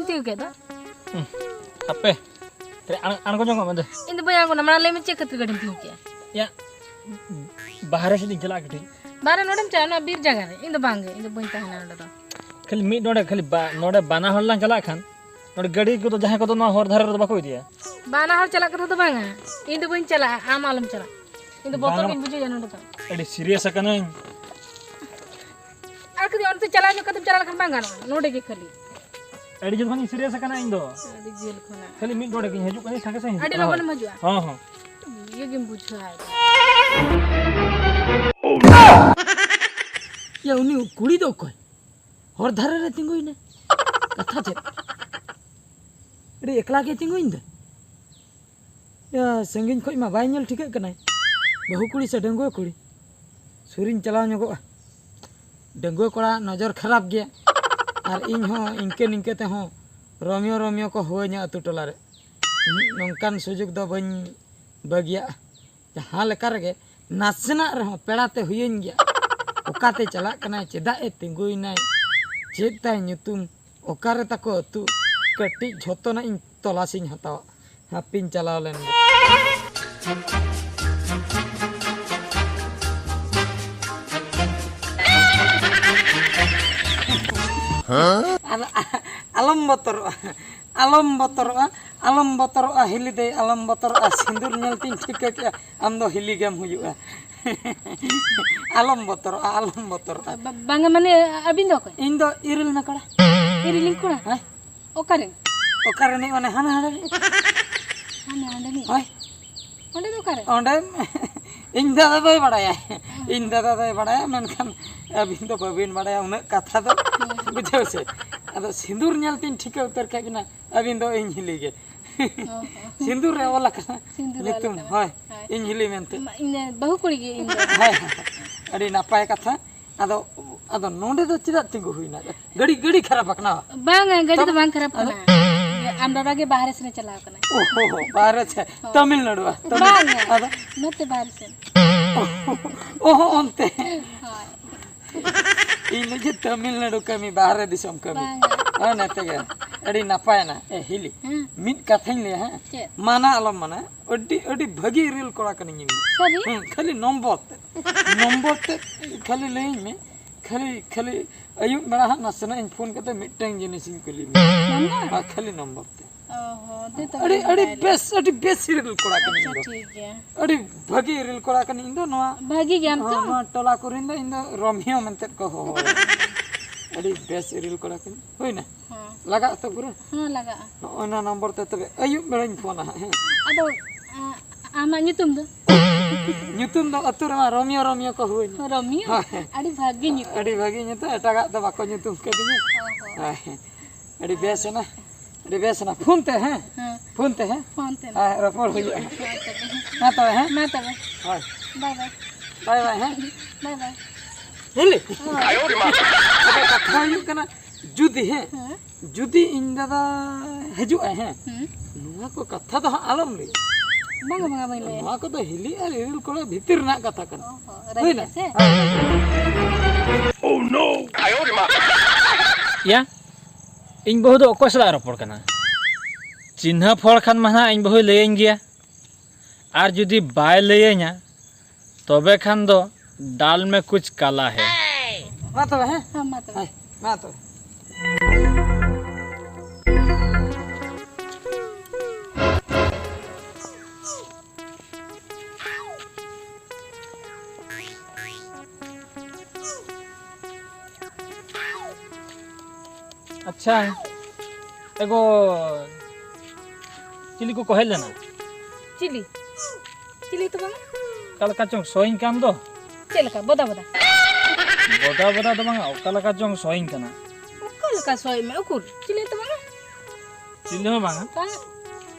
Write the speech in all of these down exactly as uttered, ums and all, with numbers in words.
ᱛᱤᱸᱜᱩ ᱠᱮᱫ ᱫᱚ? ᱦᱩᱸ᱾ ᱦᱟᱯᱮ᱾ ᱛᱮ ᱟᱬ-, ᱟᱬᱜᱚ ᱧᱚᱜᱚᱜ ᱢᱮ ᱫᱮ᱾ ᱤᱧ ᱫᱚ ᱵᱟᱹᱧ ᱟᱬᱜᱚᱱᱟ, ᱢᱟᱲᱟᱝ ᱞᱟᱹᱭ ᱢᱮ ᱪᱮᱫ ᱠᱷᱟᱹᱛᱤᱨ ᱜᱟᱹᱰᱤᱢ ᱛᱤᱸᱜᱩ ᱠᱮᱜᱼᱟ? ᱭᱟ, ᱵᱟᱦᱨᱮ ᱥᱮᱫ ᱤᱧ ᱪᱟᱞᱟᱜᱼᱟ ᱠᱟᱹᱴᱤᱡ᱾ ᱵᱟᱦᱨᱮ ᱱᱚᱰᱮᱢ ᱪᱟᱞᱟᱜᱼᱟ, ᱱᱚᱣᱟ ᱵᱤᱨ ᱡᱟᱭᱜᱟ ᱨᱮ? ᱤᱧ ᱫᱚ ᱵᱟᱝ ᱜᱮ, ᱤᱧ ᱫᱚ ᱵᱟᱹᱧ ᱛᱟᱦᱮᱱᱟ ᱱᱚᱰᱮ ᱫᱚ᱾ ᱠᱷᱟᱹᱞᱤ ᱢᱤᱫ ᱱᱚᱰᱮ, ᱠᱷᱟᱹᱞᱤ ᱵᱟ-, ᱱᱚᱰᱮ ᱵᱟᱱᱟ ᱦᱚᱲ ᱞᱟᱝ ᱪᱟᱞᱟᱜ ᱠᱷᱟᱱ, ᱱᱚᱰᱮ ᱜᱟᱹᱰᱤ ᱠᱚᱫᱚ ᱡᱟᱦᱟᱸᱭ ᱠᱚᱫᱚ ᱱᱚᱣᱟ ᱦᱚᱨ ᱫᱷᱟᱨᱮ ᱨᱮᱫᱚ ᱵᱟᱠᱚ ᱤᱫᱤᱭᱟ᱾ ᱵᱟᱱᱟ ᱦᱚᱲ ᱪᱟᱞᱟᱜ ᱠᱟᱛᱷᱟ ᱫᱚ ᱵᱟᱝᱟ, ᱤᱧ ᱫᱚ ᱵᱟᱹᱧ ᱪᱟᱞᱟᱜᱼᱟ, ᱟᱢ ᱟᱞᱚᱢ ᱪᱟᱞᱟᱜ᱾ ᱤᱧ ᱫᱚ ᱵᱚᱛᱚᱨ ᱵᱟᱝᱟ᱾ ᱜᱤᱧ ᱵᱩᱡᱷᱟᱹᱣᱮᱫᱼᱟ ᱱᱚᱰᱮ ᱫᱚ᱾ ᱟᱹᱰᱤ serious ᱟᱠᱟᱱᱟᱹᱧ᱾ ᱟᱨ ᱠᱟᱹᱴᱤᱡ ᱚᱱᱛᱮ ᱪᱟᱞᱟᱣ ᱧᱚᱜ ᱠᱟᱛᱮᱢ ᱪᱟᱞᱟᱣ ᱞᱮᱠᱷᱟᱱ ᱵᱟᱝ ᱜᱟᱱᱚᱜᱼᱟ, ᱱᱚᱰᱮ ᱜᱮ ᱠᱷᱟᱹᱞᱤ᱾ ᱟᱹᱰᱤ ᱡᱳᱨ ᱠᱷᱚᱱᱤᱧ serious ᱟᱠᱟᱱᱟ ᱤᱧ ᱫᱚ᱾ ᱟᱹᱰᱤ ᱡᱷᱟᱹᱞ ᱠᱷᱚᱱᱟᱜ᱾ ᱠᱷᱟᱹᱞᱤ ᱢᱤᱫ ᱰᱚᱸᱰᱮᱠ ᱤᱧ ᱦᱤᱡᱩᱜ ᱠᱟᱱᱟ, ᱥᱟᱸᱜᱮ ᱥᱟᱸᱜᱮ ᱦᱤᱡᱩᱜ ᱟᱹᱰᱤ ᱠᱟᱱᱟ᱾ ᱞᱚᱜᱚᱱᱮᱢ ᱦᱳᱭ᱾ ᱦᱤᱡᱩᱜᱼᱟ? ᱦᱚᱸ, ᱦᱚᱸ᱾ ᱤᱭᱟᱹ ᱜᱮᱢ ᱵᱩᱡᱷᱟᱹᱣᱟ᱾ ᱭᱟ, ᱩᱱᱤ ᱠᱩᱲᱤ ᱫᱚ ᱚᱠᱚᱭ? ᱦᱚᱨ ᱫᱷᱟᱨᱮ ᱨᱮ ᱛᱤᱸᱜᱩᱭᱮᱱᱟ᱾ ᱠᱟᱛᱷᱟ ᱪᱮᱫ? ᱟᱹᱰᱤ ᱮᱠᱞᱟ ᱜᱮ ᱛᱤᱸᱜᱩᱭᱮᱱ ᱫᱚ᱾ ᱭᱟ, ᱥᱟᱺᱜᱤᱧ ᱠᱷᱚᱡ ᱢᱟ ᱵᱟᱭ ᱧᱮᱞ ᱴᱷᱤᱠᱟᱹᱜ ᱠᱟᱱᱟᱭ᱾ ᱵᱟᱹᱦᱩ ᱠᱩᱲᱤ ᱥᱮ ᱰᱟᱺᱜᱩᱣᱟᱹ ᱠᱩᱲᱤ? ᱥᱩᱨᱤᱧ ᱪᱟᱞᱟᱣ ᱧᱚᱜᱚᱜᱼᱟ᱾ ᱰᱟᱺᱜᱩᱣᱟᱹ ᱠᱚᱲᱟ ᱱᱚᱡᱚᱨ ᱠᱷᱟᱨᱟᱯ ᱜᱮᱭᱟ᱾ ᱟᱨ ᱤᱧ ᱦᱚᱸ ᱤᱱᱠᱟᱹ ᱱᱤᱝᱠᱟᱹ ᱛᱮᱦᱚᱸ ᱨᱳᱢᱤᱭᱳ ᱨᱳᱢᱤᱭᱳ ᱠᱚ ᱦᱩᱣᱟᱹᱧᱟ ᱟᱹᱛᱩ ᱴᱚᱞᱟ ᱨᱮ᱾ ᱩᱦᱩᱸᱜ, ᱱᱚᱝᱠᱟᱱ ᱥᱩᱡᱳᱜᱽ ᱫᱚ ᱵᱟᱹᱧ ᱵᱟᱹᱜᱤᱭᱟᱜᱼᱟ᱾ ᱡᱟᱦᱟᱸ ᱞᱮᱠᱟ ᱨᱮᱜᱮ ᱱᱟᱥᱮᱱᱟᱜ ᱨᱮᱦᱚᱸ ᱯᱮᱲᱟ ᱛᱮ ᱦᱩᱭᱟᱹᱧ ᱜᱮᱭᱟ᱾ ᱚᱠᱟᱛᱮ ᱪᱟᱞᱟᱜ ᱠᱟᱱᱟᱭ, ᱪᱮᱫᱟᱜ ᱮ ᱛᱤᱸᱜᱩᱭᱮᱱᱟᱭ, ᱪᱮᱫ ᱛᱟᱭ ᱧᱩᱛᱩᱢ, ᱚᱠᱟᱨᱮ ᱛᱟᱠᱚ ᱟᱹᱛᱩ, ᱠᱟᱹᱴᱤᱡ ᱡᱷᱚᱛᱚᱱᱟᱜ ᱤᱧ ᱛᱚᱞᱟᱥᱤᱧ ᱦᱟᱛᱟᱣᱟ᱾ ᱦᱟᱯᱤᱧ ᱪᱟᱞᱟᱣ ᱞᱮᱱ ᱜᱮ᱾ ᱟᱞ-, ᱟᱞᱚᱢ ᱵᱚᱛᱚᱨᱚᱜᱼᱟ, ᱟᱞᱚᱢ ᱵᱚᱛᱚᱨᱚᱜᱼᱟ, ᱟᱞᱚᱢ ᱵᱚᱛᱚᱨᱚᱜᱼᱟ, ᱦᱤᱞᱤ ᱫᱟᱹᱭ, ᱟᱞᱚᱢ ᱵᱚᱛᱚᱨᱚᱜᱼᱟ᱾ ᱥᱤᱸᱫᱩᱨ ᱧᱮᱞ ᱛᱤᱧ ᱴᱷᱤᱠᱟᱹ ᱠᱮᱜᱼᱟ, ᱟᱢ ᱫᱚ ᱦᱤᱞᱤ ᱜᱮᱢ ᱦᱩᱭᱩᱜᱼᱟ᱾ ᱟᱞᱚᱢ ᱵᱚᱛᱚᱨᱚᱜᱼᱟ, ᱟᱞᱚᱢ ᱵᱚᱛᱚᱨᱚᱜᱼᱟ᱾ ᱵᱟ-, ᱵᱟᱝᱟ, ᱢᱟᱱᱮ, ᱟᱹᱵᱤᱱ ᱫᱚ ᱚᱠᱚᱭ? ᱤᱧ ᱫᱚ ᱤᱨᱤᱞ ᱢᱮᱠᱚᱲᱟ᱾ ᱤᱨᱤᱞ ᱢᱮᱠᱚᱲᱟ? ᱦᱮᱸ᱾ ᱚᱠᱟᱨᱮᱱ? ᱚᱠᱟᱨᱮᱱᱤᱡ? ᱢᱟᱱᱮ ᱦᱟᱱᱟ ᱦᱟᱸᱰᱮ ᱨᱤᱱᱤᱡ᱾ ᱦᱟᱱᱟ ᱦᱟᱸᱰᱮ ᱨᱤᱱᱤᱡ? ᱦᱳᱭ᱾ ᱚᱸᱰᱮ ᱫᱚ ᱚᱠᱟᱨᱮ? ᱚᱸᱰᱮ ᱤᱧ ᱫᱟᱫᱟ ᱫᱚᱭ ᱵᱟᱲᱟᱭᱟ᱾ ᱤᱧ ᱫᱟᱫᱟ ᱫᱚᱭ ᱵᱟᱲᱟᱭᱟ, ᱢᱮᱱᱠᱷᱟᱱ ᱟᱹᱵᱤᱱ ᱫᱚ ᱵᱟᱹᱵᱤᱱ ᱵᱟᱲᱟᱭᱟ ᱩᱱᱟᱹᱜ ᱠᱟᱛᱷᱟ ᱫᱚ᱾ ᱦᱮᱸ᱾ ᱵᱩᱡᱷᱟᱹᱣ ᱥᱮ? ᱟᱫᱚ ᱥᱤᱸᱫᱩᱨ ᱧᱮᱞ ᱛᱤᱧ ᱴᱷᱤᱠᱟᱹ ᱩᱛᱟᱹᱨ ᱠᱮᱫ ᱵᱤᱱᱟ, ᱟᱹᱵᱤᱱ ᱫᱚ ᱤᱧ ᱦᱤᱞᱤ ᱜᱮ᱾ ᱚ, ᱦᱚᱸ᱾ ᱥᱤᱸᱫᱩᱨ ᱨᱮ ᱚᱞ ᱟᱠᱟᱱᱟ ᱥᱤᱸᱫᱩᱨ ᱨᱮ ᱚᱞ ᱧᱩᱛᱩᱢ, ᱟᱠᱟᱱᱟ᱾ ᱦᱳᱭ, ᱦᱳᱭ᱾ ᱤᱧ ᱦᱤᱞᱤ ᱢᱮᱱᱛᱮ᱾ ᱢᱟ-, ᱤᱧ ᱵᱟᱹᱦᱩ ᱠᱩᱲᱤ ᱜᱮ ᱤᱧ ᱫᱚ᱾ ᱦᱳᱭ, ᱦᱳᱭ᱾ ᱟᱹᱰᱤ ᱱᱟᱯᱟᱭ ᱠᱟᱛᱷᱟ᱾ ᱟᱫᱚ, ᱟᱫᱚ ᱱᱚᱰᱮ ᱫᱚ ᱪᱮᱫᱟᱜ ᱛᱤᱸᱜᱩ ᱦᱩᱭᱱᱟ? ᱜᱟᱹᱰᱤ, ᱜᱟᱹᱰᱤ ᱠᱷᱟᱨᱟᱯ ᱟᱠᱟᱱᱟ? ᱵᱟᱝᱟ, ᱜᱟᱹᱰᱤ ᱫᱚ ᱛᱚᱵᱮ? ᱵᱟᱝ ᱠᱷᱟᱨᱟᱯ ᱟᱫᱚ? ᱠᱟᱱᱟ᱾ ᱟᱢ ᱫᱟᱫᱟ ᱜᱮ ᱵᱟᱦᱨᱮ ᱥᱮᱱᱮ ᱪᱟᱞᱟᱣ ᱠᱟᱱᱟ᱾ ᱚ, ᱦᱚ, ᱦᱚ, ᱵᱟᱦᱨᱮ ᱥᱮ, ᱦᱳᱭ᱾ ᱛᱟᱢᱤᱞᱱᱟᱲᱩ, ᱛᱟᱢᱤᱞ-, ᱵᱟᱝᱟ, ᱟᱫᱚ? ᱱᱚᱛᱮ ᱵᱟᱦᱨᱮ ᱥᱮᱱ᱾ ᱚ, ᱦᱚ, ᱚᱱᱛᱮ᱾ ᱦᱳᱭ᱾ ᱤᱧ ᱞᱟᱹᱭ ᱡᱮ ᱛᱟᱢᱤᱞᱱᱟᱲᱩ ᱠᱟᱹᱢᱤ, ᱵᱟᱦᱨᱮ ᱫᱤᱥᱚᱢ ᱠᱟᱹᱢᱤ᱾ ᱵᱟᱝᱟ᱾ ᱦᱮᱸ, ᱱᱚᱛᱮ ᱜᱮ᱾ ᱟᱹᱰᱤ ᱱᱟᱯᱟᱭᱮᱱᱟ᱾ ᱮ ᱦᱤᱞᱤ, ᱦᱮᱸ᱾ ᱢᱤᱫ ᱠᱟᱛᱷᱟᱧ ᱞᱟᱹᱭᱟ, ᱦᱮᱸ? ᱪᱮᱫ? ᱢᱟᱱᱟ ᱟᱞᱚᱢ ᱢᱟᱱᱟ, ᱟᱹᱰᱤ, ᱟᱹᱰᱤ ᱵᱷᱟᱹᱜᱤ ᱨᱤᱞ ᱠᱚᱲᱟ ᱠᱟᱹᱱᱟᱹᱧ ᱤᱧ ᱫᱚ᱾ ᱥᱟᱹᱨᱤ? ᱦᱮᱸ, ᱠᱷᱟᱹᱞᱤ ᱱᱚᱢᱵᱚᱨ ᱛᱮ᱾ ᱱᱚᱢᱵᱚᱨ ᱛᱮ ᱠᱷᱟᱹᱞᱤ ᱞᱟᱹᱭᱟᱹᱧ ᱢᱮ, ᱠᱷᱟᱹᱞᱤ, ᱠᱷᱟᱹᱞᱤ ᱟᱹᱭᱩᱵ ᱵᱮᱲᱟ ᱦᱟᱸᱜ ᱱᱟᱥᱮᱱᱟᱜ ᱤᱧ ᱯᱷᱳᱱ ᱠᱟᱛᱮ ᱢᱤᱫᱴᱟᱝ ᱡᱤᱱᱤᱥᱤᱧ ᱠᱩᱞᱤ ᱢᱮᱭᱟ᱾ ᱱᱚᱢᱵᱚᱨ? ᱟᱨ ᱠᱷᱟᱹᱞᱤ ᱱᱚᱢᱵᱚᱨ ᱛᱮ᱾ ᱚ ᱦᱚᱸ, ᱫᱮ ᱛᱚᱵᱮ ᱟᱹᱰᱤ, ᱤᱧ ᱟᱹᱰᱤ ᱵᱟᱲᱟᱭ ᱞᱮ᱾ ᱵᱮᱥ, ᱟᱹᱰᱤ ᱵᱮᱥ ᱨᱤᱞ ᱠᱚᱲᱟ ᱠᱟᱹᱱᱟᱹᱧ ᱤᱧ ᱟᱪᱪᱷᱟ, ᱫᱚ᱾ ᱴᱷᱤᱠ ᱜᱮᱭᱟ᱾ ᱟᱹᱰᱤ ᱵᱷᱟᱹᱜᱤ ᱨᱤᱞ ᱠᱚᱲᱟ ᱠᱟᱹᱱᱟᱹᱧ ᱤᱧ ᱫᱚ᱾ ᱱᱚᱣᱟ, ᱵᱷᱟᱹᱜᱤ ᱜᱮᱭᱟᱢ ᱱᱚᱣᱟ, ᱛᱚ? ᱱᱚᱣᱟ ᱴᱚᱞᱟ ᱠᱚᱨᱮᱱ ᱫᱚ ᱤᱧ ᱫᱚ ᱨᱳᱢᱤᱭᱳ ᱢᱮᱱᱛᱮ ᱠᱚ ᱦᱚᱦᱚᱣᱟᱹᱧᱟ᱾ ᱟᱹᱰᱤ ᱵᱮᱥ ᱨᱤᱞ ᱠᱚᱲᱟ ᱠᱟᱹᱱᱟᱹᱧ᱾ ᱦᱩᱭᱱᱟ? ᱦᱮᱸ᱾ ᱞᱟᱜᱟᱜ ᱟᱛᱚ ᱯᱩᱨᱟᱹ? ᱦᱮᱸ, ᱞᱟᱜᱟᱜᱼᱟ᱾ ᱱᱚᱜᱼᱚᱭ ᱱᱚᱣᱟ ᱱᱚᱢᱵᱚᱨ ᱛᱮ ᱛᱚᱵᱮ ᱟᱹᱭᱩᱵ ᱵᱮᱲᱟᱧ ᱯᱷᱳᱱᱟ ᱦᱟᱸᱜ, ᱦᱮᱸ? ᱟᱫᱚ, ᱟ-, ᱟᱢᱟᱜ ᱧᱩᱛᱩᱢ ᱫᱚ? ᱧᱩᱛᱩᱢ ᱫᱚ ᱟᱹᱛᱩ ᱨᱮᱢᱟ ᱨᱳᱢᱤᱭᱳ, ᱨᱳᱢᱤᱭᱳ ᱠᱚ ᱦᱚᱦᱚᱣᱟᱹᱧᱟ᱾ ᱨᱳᱢᱤᱭᱳ? ᱦᱳᱭ᱾ ᱟᱹᱰᱤ ᱵᱷᱟᱹᱜᱤ ᱧᱩᱛᱩᱢ᱾ ᱟᱹᱰᱤ ᱵᱷᱟᱹᱜᱤ ᱧᱩᱛᱩᱢ, ᱮᱴᱟᱜᱟᱜ ᱫᱚ ᱵᱟᱠᱚ ᱧᱩᱛᱩᱢ ᱠᱟᱹᱫᱤᱧᱟ᱾ ᱚ ᱦᱚᱸ᱾ ᱦᱳᱭ᱾ ᱟᱹᱰᱤ ᱵᱮᱥ ᱮᱱᱟ, ᱟᱹᱰᱤ ᱵᱮᱥ ᱮᱱᱟ᱾ ᱯᱷᱳᱱ ᱛᱮ, ᱦᱮᱸ? ᱦᱮᱸ᱾ ᱯᱷᱳᱱ ᱛᱮ, ᱦᱮᱸ? ᱯᱷᱳᱱ ᱛᱮ᱾ ᱦᱮᱸ, ᱨᱚᱯᱚᱲ ᱦᱩᱭᱩᱜᱼᱟ᱾ ᱦᱮᱸ, ᱛᱚᱵᱮ᱾ ᱢᱟ ᱛᱚᱵᱮ, ᱦᱮᱸ? ᱢᱟ ᱛᱚᱵᱮ᱾ ᱦᱳᱭ᱾ ᱵᱟᱭ ᱵᱟᱭ᱾ ᱵᱟᱭ ᱵᱟᱭ, ᱦᱮᱸ? ᱵᱟᱭ ᱵᱟᱭ᱾ ᱦᱤᱞᱤ? ᱦᱳᱭ᱾ ᱟᱫᱚ ᱠᱟᱛᱷᱟ ᱦᱩᱭᱩᱜ ᱠᱟᱱᱟ, ᱡᱩᱫᱤ, ᱦᱮᱸ? ᱦᱮᱸ᱾ ᱡᱩᱫᱤ ᱤᱧ ᱫᱟᱫᱟ ᱦᱤᱡᱩᱜᱼᱟᱭ, ᱦᱮᱸ? ᱦᱮᱸ᱾ ᱱᱚᱣᱟ ᱠᱚ ᱠᱟᱛᱷᱟ ᱫᱚ ᱦᱟᱸᱜ ᱟᱞᱚᱢ ᱞᱟᱹᱭᱟ᱾ ᱵᱟᱝᱟ, ᱵᱟᱝᱟ, ᱵᱟᱹᱧ ᱞᱟᱹᱭᱟ᱾ ᱱᱚᱣᱟ ᱠᱚᱫᱚ ᱦᱤᱞᱤ ᱟᱨ ᱤᱨᱤᱞ ᱠᱚᱲᱟ ᱵᱷᱤᱛᱤᱨ ᱨᱮᱱᱟᱜ ᱠᱟᱛᱷᱟ ᱠᱟᱱᱟ᱾ ᱚ ᱦᱚᱸ, ᱨᱟᱹᱜᱤ ᱦᱩᱭᱱᱟ? ᱟᱥᱮ? ᱭᱟ, ᱤᱧ ᱵᱟᱹᱦᱩ ᱫᱚ ᱚᱠᱚᱭ ᱥᱟᱞᱟᱜ ᱨᱚᱯᱚᱲ ᱠᱟᱱᱟ? ᱪᱤᱱᱦᱟᱹᱯ ᱦᱚᱲ ᱠᱷᱟᱱ ᱢᱟ ᱱᱟᱦᱟᱜ ᱤᱧ ᱵᱟᱹᱦᱩᱭ ᱞᱟᱹᱭᱟᱹᱧ ᱜᱮᱭᱟ᱾ ᱟᱨ ᱡᱩᱫᱤ ᱵᱟᱭ ᱞᱟᱹᱭᱟᱹᱧᱟ, ᱛᱚᱵᱮ ᱠᱷᱟᱱ ᱫᱚ ᱰᱟᱞ ᱢᱮ ᱠᱩᱪ ᱠᱟᱞᱟ ᱦᱮ᱾ ᱢᱟ ᱛᱚᱵᱮ, ᱦᱮᱸ? ᱦᱮᱸ, ᱢᱟ ᱛᱚᱵᱮ᱾ ᱦᱮᱸ, ᱢᱟ ᱛᱚᱵᱮ᱾ ᱟᱪᱪᱷᱟ, ᱮᱜᱳ, ᱪᱤᱞᱤ ᱠᱚᱠᱚ ᱦᱮᱡ ᱞᱮᱱᱟ? ᱪᱤᱞᱤ? ᱪᱤᱞᱤ ᱛᱚ ᱵᱟᱝᱟ? ᱚᱠᱟ ᱞᱮᱠᱟ ᱪᱚᱝ ᱥᱚᱭᱤᱧ ᱠᱟᱱ ᱫᱚ᱾ ᱪᱮᱫ ᱞᱮᱠᱟ? ᱵᱚᱫᱟ ᱵᱚᱫᱟ? ᱵᱚᱫᱟ ᱵᱚᱫᱟ ᱫᱚ ᱵᱟᱝᱟ, ᱚᱠᱟ ᱞᱮᱠᱟ ᱪᱚᱝ ᱥᱚᱭᱤᱧ ᱠᱟᱱᱟ᱾ ᱚᱠᱟ ᱞᱮᱠᱟ ᱥᱚᱭ ᱢᱮ? ᱩᱠᱩᱨ, ᱪᱤᱞᱤ ᱛᱚ ᱵᱟᱝᱟ? ᱪᱤᱞᱤ ᱦᱚᱸ ᱵᱟᱝᱟ᱾ ᱵᱟᱝᱟ᱾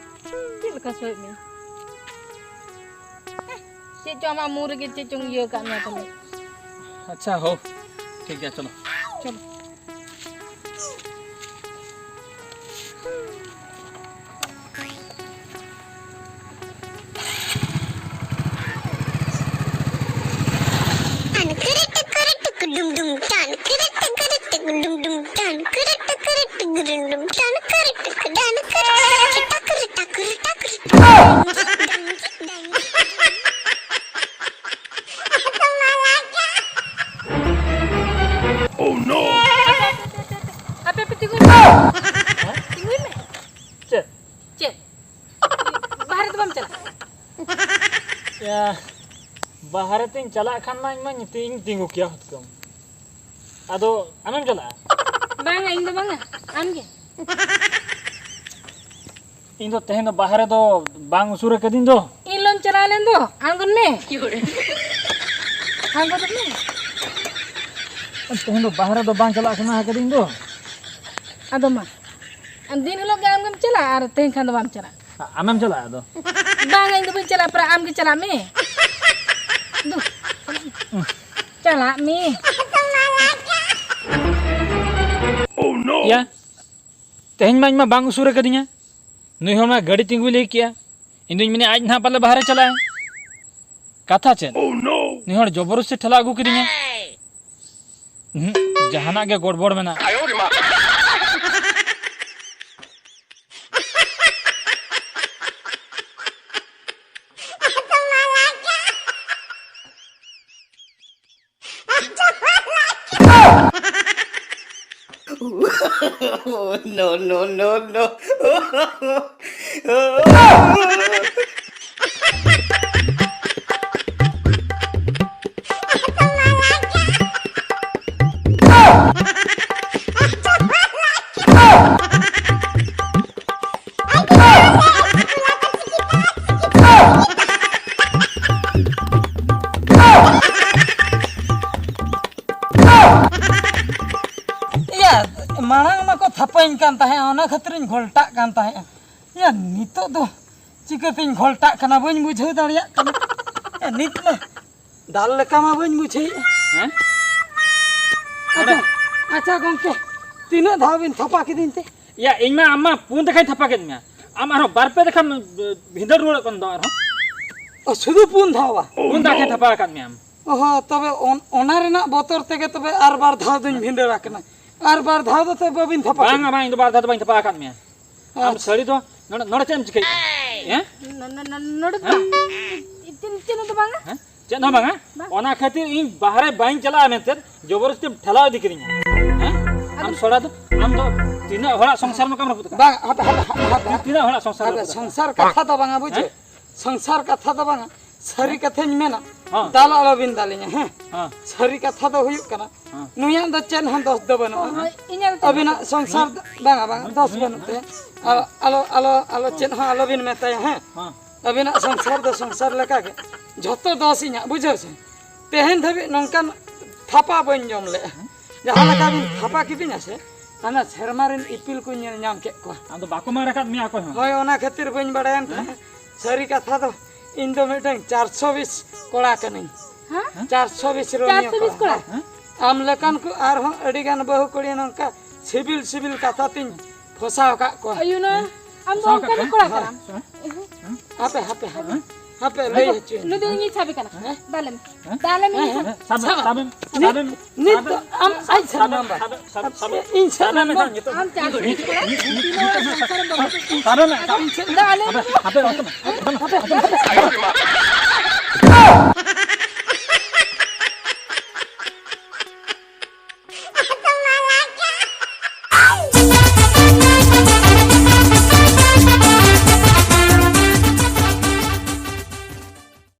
ᱪᱮᱫ ᱞᱮᱠᱟ ᱥᱚᱭ ᱢᱮ? ᱪᱮᱫ ᱪᱚᱝ ᱟᱢᱟᱜ ᱢᱩ ᱨᱮᱜᱮ ᱪᱮᱫ ᱪᱚᱝ ᱤᱭᱟᱹ ᱠᱟᱜ ᱢᱮᱭᱟ ᱛᱟᱦᱞᱮ᱾ ᱟᱪᱪᱷᱟ, ᱦᱳ, ᱴᱷᱤᱠ ᱜᱮᱭᱟ, ᱪᱚᱞᱚ᱾ ᱪᱚᱞᱚ᱾ ᱴᱟᱱ ᱠᱤᱨᱤ ᱴᱤᱠᱤᱨᱤ ᱴᱤᱠᱤ ᱰᱩᱢ ᱰᱩᱢ, ᱴᱟᱱ ᱠᱤᱨᱤ ᱴᱤᱠᱤᱨᱤ ᱴᱤᱠᱤ ᱰᱩᱢ ᱰᱩᱢ, ᱴᱟᱱ ᱠᱤᱨᱤ ᱴᱤᱠᱤᱨᱤ ᱴᱤᱠᱤ ᱰᱩᱢ ᱰᱩᱢ, ᱴᱟᱱ Oh no! ᱟᱯᱮ ᱯᱮ ᱛᱤᱸᱜᱩᱭ ᱢᱮ᱾ ᱛᱤᱸᱜᱩᱭ ᱢᱮ᱾ ᱪᱮᱫ? ᱪᱮᱫ? ᱵᱟᱦᱨᱮ ᱫᱚ ᱵᱟᱢ ᱪᱟᱞᱟᱜᱼᱟ? ᱭᱟ, ᱵᱟᱦᱨᱮ ᱛᱤᱧ ᱪᱟᱞᱟᱜ ᱠᱷᱟᱱ ᱢᱟ ᱤᱧ ᱢᱟ ᱛᱤᱧ ᱛᱤᱸᱜᱩ ᱠᱮᱭᱟ ᱦᱩᱛᱠᱟᱹᱢ᱾ ᱟᱫᱚ ᱟᱢᱮᱢ ᱪᱟᱞᱟᱜᱼᱟ? ᱵᱟᱝᱟ, ᱤᱧ ᱫᱚ ᱵᱟᱝᱟ, ᱟᱢ ᱜᱮ᱾ ᱤᱧ ᱫᱚ ᱛᱮᱦᱮᱧ ᱫᱚ ᱵᱟᱦᱨᱮ ᱫᱚ ᱵᱟᱝ ᱩᱥᱩᱨ ᱟᱠᱟᱫᱤᱧ ᱫᱚ᱾ ᱤᱧ ᱞᱚᱢ ᱪᱟᱞᱟᱣ ᱞᱮᱱ ᱫᱚ, ᱟᱬᱜᱚᱱ ᱢᱮ᱾ ᱟᱬᱜᱚᱱ ᱢᱮ᱾ ᱛᱮᱦᱮᱧ ᱫᱚ ᱵᱟᱦᱨᱮ ᱫᱚ ᱵᱟᱝ ᱪᱟᱞᱟᱜ ᱥᱟᱱᱟ ᱟᱠᱟᱫᱤᱧ ᱫᱚ᱾ ᱟᱫᱚ ᱢᱟ, ᱫᱤᱱ ᱦᱤᱞᱳᱜ ᱜᱮ ᱟᱢ ᱜᱮᱢ ᱪᱟᱞᱟᱜᱼᱟ ᱟᱨ ᱛᱮᱦᱮᱧ ᱠᱷᱟᱱ ᱫᱚ ᱵᱟᱢ ᱪᱟᱞᱟᱜᱼᱟ᱾ ᱟ-, ᱟᱢᱮᱢ ᱪᱟᱞᱟᱜᱼᱟ ᱟᱫᱚ? ᱵᱟᱝᱟ, ᱤᱧ ᱫᱚ ᱵᱟᱹᱧ ᱪᱟᱞᱟᱜᱼᱟ, ᱯᱟᱨᱟ ᱟᱢ ᱜᱮ ᱪᱟᱞᱟᱜ ᱢᱮ᱾ ᱫᱩ, ᱪᱟᱞᱟᱜ ᱢᱮ᱾ ᱪᱟᱞᱟᱜ ᱢᱮ᱾ ᱭᱟ, ᱛᱮᱦᱮᱧ ᱢᱟ ᱤᱧ ᱢᱟ ᱵᱟᱝ ᱩᱥᱩᱨ ᱟᱠᱟᱫᱤᱧᱟ᱾ ᱱᱩᱭ ᱦᱚᱲ ᱢᱟ ᱜᱟᱹᱰᱤ ᱛᱤᱸᱜᱩᱭ ᱞᱟᱹᱭ ᱠᱮᱜᱼᱟ, ᱤᱧ ᱫᱩᱧ ᱢᱮᱱᱮᱫᱼᱟ ᱟᱡ ᱱᱟᱦᱟᱜ ᱯᱟᱞᱮ ᱵᱟᱦᱨᱮ ᱪᱟᱞᱟᱜᱼᱟᱭ᱾ ᱠᱟᱛᱷᱟ ᱪᱮᱫ? ᱱᱩᱭ ᱦᱚᱲ ᱡᱚᱵᱚᱨᱫᱚᱥᱛᱤ ᱴᱷᱮᱞᱟ ᱟᱹᱜᱩ ᱠᱤᱫᱤᱧᱟ᱾ ᱩᱦᱩᱸ, ᱡᱟᱦᱟᱱᱟᱜ ᱜᱮ ᱜᱚᱲᱵᱚᱲ ᱢᱮᱱᱟᱜᱼᱟ᱾ No, no, no, no. ᱤᱭᱟᱹ, ᱢᱟᱲᱟᱝ ᱢᱟᱠᱚ ᱛᱷᱟᱯᱟᱧ ᱠᱟᱱ ᱛᱟᱦᱮᱸᱫ, ᱚᱱᱟ ᱠᱷᱟᱹᱛᱤᱨᱤᱧ ᱜᱷᱚᱞᱴᱟᱜ ᱠᱟᱱ ᱛᱟᱦᱮᱸᱫ᱾ ᱭᱟ, ᱱᱤᱛᱚᱜ ᱫᱚ ᱪᱤᱠᱟᱹᱛᱤᱧ ᱜᱷᱚᱞᱴᱟᱜ ᱠᱟᱱᱟ, ᱵᱟᱹᱧ ᱵᱩᱡᱷᱟᱹᱣ ᱫᱟᱲᱮᱭᱟᱜ ᱠᱟᱱᱟ᱾ ᱭᱟ, ᱱᱤᱛ ᱢᱟ ᱫᱟᱞ ᱞᱮᱠᱟ ᱢᱟ ᱵᱟᱹᱧ ᱵᱩᱡᱷᱟᱹᱣᱮᱫᱼᱟ᱾ ᱦᱮᱸ? ᱟᱪᱪᱷᱟ, ᱟᱪᱪᱷᱟ ᱜᱚᱢᱠᱮ, ᱛᱤᱱᱟᱹᱜ ᱫᱷᱟᱣ ᱵᱤᱱ ᱛᱷᱟᱯᱟ ᱠᱤᱫᱤᱧ ᱛᱮ? ᱭᱟ, ᱤᱧ ᱢᱟ, ᱟᱢ ᱢᱟ ᱯᱩᱱ ᱫᱮᱠᱷᱟᱧ ᱛᱷᱟᱯᱟ ᱠᱮᱫ ᱢᱮᱭᱟ, ᱟᱢ ᱟᱨᱦᱚᱸ ᱵᱟᱨ ᱯᱮ ᱫᱮᱠᱷᱟᱢ ᱵᱷᱤᱸᱫᱟᱹᱲ ᱨᱩᱣᱟᱹᱲᱚᱜ ᱠᱟᱱ ᱫᱚ ᱟᱨᱦᱚᱸ᱾ ᱚ, ᱥᱩᱫᱷᱩ ᱯᱩᱱ ᱫᱷᱟᱣ ᱵᱟ? ᱯᱩᱱ ᱫᱷᱟᱣ ᱜᱮ ᱛᱷᱟᱯᱟ ᱟᱠᱟᱫ ᱢᱮᱭᱟᱢ᱾ ᱚ ᱦᱚᱸ, ᱛᱚᱵᱮ ᱚᱱ-, ᱚᱱᱟ ᱨᱮᱱᱟᱜ ᱵᱚᱛᱚᱨ ᱛᱮᱜᱮ ᱛᱚᱵᱮ ᱟᱨ ᱵᱟᱨ ᱫᱷᱟᱣ ᱫᱚᱧ ᱵᱷᱤᱸᱫᱟᱹᱲ ᱟᱠᱟᱱᱟ᱾ ᱟᱨ ᱵᱟᱨ ᱫᱷᱟᱣ ᱫᱚ ᱛᱚᱵᱮ ᱵᱟᱹᱵᱤᱱ ᱛᱷᱟᱯᱟ ᱵᱟᱝᱟ, ᱠᱮᱫᱟ? ᱵᱟᱝ, ᱤᱧ ᱫᱚ ᱵᱟᱨ ᱫᱷᱟᱣ ᱫᱚ ᱵᱟᱹᱧ ᱛᱷᱟᱯᱟ ᱟᱠᱟᱫ ᱢᱮᱭᱟ᱾ ᱟᱢ ᱟᱪᱪᱷᱟ᱾ ᱥᱟᱹᱲᱤ ᱫᱚ ᱱᱚᱰᱮ, ᱱᱚᱰᱮ ᱪᱮᱫ ᱮᱢ ᱪᱤᱠᱟᱹᱭᱮᱫᱟ? ᱦᱮᱸ? ᱱᱚ-, ᱱᱚ-, ᱱᱚ-, ᱱᱚᱰᱮ ᱫᱚ ᱦᱮᱸ? ᱵᱟᱝ᱾ ᱪᱮᱫ, ᱪᱮᱫ ᱦᱚᱸ ᱫᱚ ᱵᱟᱝᱟ᱾ ᱦᱮᱸ? ᱪᱮᱫ ᱦᱚᱸ ᱵᱟᱝᱟ? ᱵᱟᱝ᱾ ᱚᱱᱟ ᱠᱷᱟᱹᱛᱤᱨ ᱤᱧ ᱵᱟᱦᱨᱮ ᱵᱟᱹᱧ ᱪᱟᱞᱟᱜᱼᱟ ᱢᱮᱱᱛᱮ ᱡᱚᱵᱚᱨᱫᱚᱥᱛᱤᱢ ᱴᱷᱮᱞᱟᱣ ᱤᱫᱤ ᱠᱤᱫᱤᱧᱟ᱾ ᱦᱮᱸ? ᱟᱢ ᱟᱫᱚ ᱥᱚᱲᱟ ᱫᱚ, ᱟᱢ ᱫᱚ ᱛᱤᱱᱟᱹᱜ ᱦᱚᱲᱟᱜ ᱥᱚᱝᱥᱟᱨ ᱱᱚᱝᱠᱟᱢ ᱨᱟᱹᱯᱩᱫ ᱠᱟᱜᱼᱟ? ᱵᱟᱝ, ᱦᱟᱯᱮ, ᱦᱟᱯᱮ, ᱦᱟᱯᱮ, ᱦᱟᱯᱮ᱾ ᱛᱤᱱᱟᱹᱜ ᱦᱚᱲᱟᱜ ᱥᱚᱝᱥᱟᱨ ᱦᱟᱯᱮ, ᱨᱟᱹᱯᱩᱫ ᱠᱟᱜᱼᱟ? ᱥᱚᱝᱥᱟᱨ ᱠᱟᱛᱷᱟ ᱫᱚ ᱵᱟᱝᱟ, ᱵᱩᱡᱷᱟᱹᱣ? ᱦᱮᱸ? ᱥᱚᱝᱥᱟᱨ ᱠᱟᱛᱷᱟ ᱫᱚ ᱵᱟᱝᱟ᱾ ᱥᱟᱹᱨᱤ ᱠᱟᱛᱷᱟᱧ ᱢᱮᱱᱟ, ᱦᱮᱸ᱾ ᱫᱟᱞ ᱟᱞᱚᱵᱤᱱ ᱫᱟᱞᱤᱧᱟ, ᱦᱮᱸ? ᱦᱮᱸ᱾ ᱥᱟᱹᱨᱤ ᱠᱟᱛᱷᱟ ᱫᱚ ᱦᱩᱭᱩᱜ ᱠᱟᱱᱟ, ᱦᱮᱸ᱾ ᱱᱩᱭᱟᱜ ᱫᱚ ᱪᱮᱫ ᱦᱚᱸ ᱫᱚᱥ ᱫᱚ ᱵᱟᱹᱱᱩᱜᱼᱟ᱾ ᱦᱳᱭ, ᱤᱧᱟᱹᱜ ᱫᱚ ᱪᱮᱫ ᱟᱹᱵᱤᱱᱟᱜ ᱥᱚᱝᱥᱟᱨ ᱫᱚ, ᱵᱟᱝᱟ, ᱵᱟᱝᱟ, ᱫᱚᱥ ᱵᱟᱹᱱᱩᱜ ᱛᱟᱭᱟ᱾ ᱟᱞᱚ, ᱟᱞᱚ, ᱟᱞᱚ, ᱟᱞᱚ ᱪᱮᱫ ᱦᱚᱸ ᱟᱞᱚᱵᱤᱱ ᱢᱮᱛᱟᱭᱟ, ᱦᱮᱸ? ᱦᱮᱸ᱾ ᱟᱹᱵᱤᱱᱟᱜ ᱥᱚᱝᱥᱟᱨ ᱫᱚ ᱥᱚᱝᱥᱟᱨ ᱞᱮᱠᱟᱜᱮ᱾ ᱡᱷᱚᱛᱚ ᱫᱚᱥ ᱤᱧᱟᱹᱜ, ᱵᱩᱡᱷᱟᱹᱣ ᱥᱮ? ᱛᱮᱦᱮᱧ ᱫᱷᱟᱹᱵᱤᱡ ᱱᱚᱝᱠᱟᱱ ᱛᱷᱟᱯᱟ ᱵᱟᱹᱧ ᱡᱚᱢ ᱞᱮᱜᱼᱟ᱾ ᱡᱟᱦᱟᱸ ᱞᱮᱠᱟ ᱵᱤᱱ ᱛᱷᱟᱯᱟ ᱠᱤᱫᱤᱧᱟ ᱥᱮ, ᱦᱟᱱᱟ ᱥᱮᱨᱢᱟ ᱨᱮᱱ ᱤᱯᱤᱞ ᱠᱚᱧ ᱧᱮᱞ ᱧᱟᱢ ᱠᱮᱫ ᱠᱚᱣᱟ᱾ ᱟᱫᱚ ᱵᱟᱠᱚ ᱢᱟᱨ ᱟᱠᱟᱫ ᱢᱮᱭᱟ ᱚᱠᱚᱭ ᱦᱚᱸ? ᱦᱳᱭ, ᱚᱱᱟ ᱠᱷᱟᱹᱛᱤᱨ ᱵᱟᱹᱧ ᱵᱟᱲᱟᱭᱟᱱ ᱛᱟᱦᱮᱸᱫ᱾ ᱦᱮᱸ? ᱥᱟᱹᱨᱤ ᱠᱟᱛᱷᱟ ᱫᱚ, ᱤᱧ ᱫᱚ ᱢᱤᱫᱴᱟᱝ ᱪᱟᱨᱥᱚ ᱵᱤᱥ ᱠᱚᱲᱟ ᱠᱟᱹᱱᱟᱹᱧ᱾ ᱦᱮᱸ? ᱪᱟᱨᱥᱚ ᱵᱤᱥ ᱨᱳᱢᱤᱭᱳ ᱪᱟᱨᱥᱚ ᱵᱤᱥ ᱠᱚᱲᱟ᱾ ᱠᱚᱲᱟ? ᱦᱮᱸ? ᱟᱢ ᱞᱮᱠᱟᱱ ᱠᱚ ᱟᱨᱦᱚᱸ ᱟᱹᱰᱤ ᱜᱟᱱ ᱵᱟᱹᱦᱩ ᱠᱩᱲᱤ ᱱᱚᱝᱠᱟ ᱥᱤᱵᱤᱞ ᱥᱤᱵᱤᱞ ᱠᱟᱛᱷᱟ ᱛᱤᱧ ᱯᱷᱚᱥᱟᱣ ᱟᱠᱟᱫ ᱠᱚᱣᱟ᱾ ᱟᱭᱩ ᱱᱟ, ᱟᱢ ᱫᱚ ᱯᱷᱚᱥᱟᱣ ᱟᱠᱟᱫ ᱚᱱᱠᱟᱱ ᱠᱚᱣᱟ? ᱠᱚᱲᱟ ᱦᱮᱸ? ᱠᱟᱱᱟᱢ᱾ ᱦᱮᱸ? ᱦᱟᱯᱮ, ᱦᱟᱯᱮ, ᱦᱟᱯᱮ᱾ ᱦᱮᱸ? ᱦᱟᱯᱮ, ᱞᱟᱹᱭ ᱦᱚᱪᱚᱭ ᱱᱩᱭ ᱫᱚ ᱤᱧᱤᱡ ᱪᱷᱟᱵᱤ ᱠᱟᱱᱟ᱾ ᱦᱮᱸ? ᱫᱟᱞᱮᱢ᱾ ᱦᱮᱸ? ᱫᱟᱞᱮᱢ ᱤᱧᱤᱡ ᱦᱮᱸ? ᱪᱷᱟᱵᱤ᱾ ᱥᱟᱵ, ᱥᱟᱵ, ᱥᱟᱵ, ᱱᱤᱛ, ᱥᱟᱵ, ᱱᱤᱛ ᱫᱚ ᱟᱢ ᱟᱡ ᱥᱟᱵ, ᱥᱟᱵ, ᱥᱟᱵ, ᱥᱟᱵ, ᱤᱧ ᱥᱟᱵ ᱥᱟᱵ, ᱱᱟᱢᱵᱟᱨ᱾ ᱱᱤᱛᱚᱜ ᱟᱢ ᱪᱟᱥ ᱱᱤᱛᱚᱜ ᱠᱚᱲᱟ, ᱱᱤᱛᱚᱜ ᱱᱤᱛᱚᱜ ᱥᱟᱵ, ᱥᱟᱵ, ᱥᱟᱵ, ᱥᱟᱵ, ᱥᱟᱵ, ᱫᱟᱞᱮᱢ᱾ ᱦᱟᱯᱮ, ᱦᱟᱯᱮ, ᱦᱟᱯᱮ, ᱦᱟᱯᱮ, ᱦᱟᱯᱮ, ᱦᱟᱯᱮ᱾